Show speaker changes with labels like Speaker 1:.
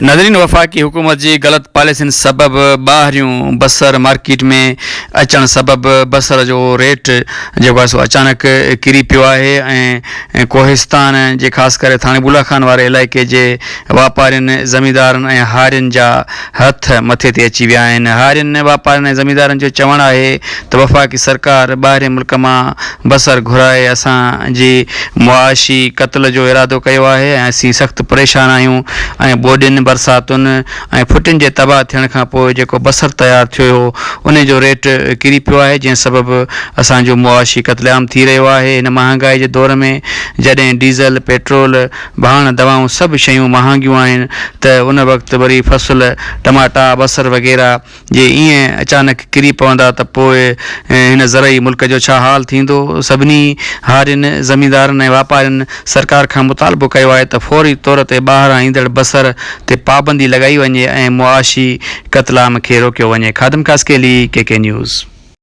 Speaker 1: ناظرين وفاقي حڪومت جي غلط پاليسين سبب ٻاهريون بصر مارڪيٽ ۾ اچڻ سبب بصر جو ريٽ جيڪو آهي سو اچانڪ ڪري پيو آهي ۽ ڪوهستان جي خاص ڪري ٿاڻي بولا خان واري علائقي جي واپارين زميندارن ۽ هارين جا هٿ مٿي تي اچي ويا آهن هارين واپارين ۽ زميندارن جو چوڻ آهي ته وفاقي سرڪار ٻاهرين ملڪ مان بصر گهرائي اسان جي معاشي قتل جو ارادو ڪيو آهي ۽ اسين سخت پريشان آهيون ۽ ٻوڏين، برساتن ۽ ڦٽين جي تباهه ٿيڻ کان پوء جيڪو بصر تيار ٿيو هو انهي جو ريٽ ڪري پيو آهي جنهن سبب اسان جو معاشي قتل عام ٿي رهيو آهي هن مهانگائي جي دور ۾ جڏهن ڊيزل، پيٽرول، ڀاڻ، دوائون سڀ شيون مهانگيون آهن ته ان وقت وري فصل ٽماٽا، بصر وغيره جي ائين اچانڪ ڪري پوندا ته پوء هن زرعي ملڪ جو ڇا حال ٿيندو؟ سڀني هارين، زميندارن ۽ واپارين سرڪار کان مطالبو ڪيو آهي ته فوري طور تي ٻاهران ايندڙ بصر تي پابندي لڳائي وڃي ۽ معاشي قتلام کي روڪيو وڃي. Khadim Khaskheli, K K news.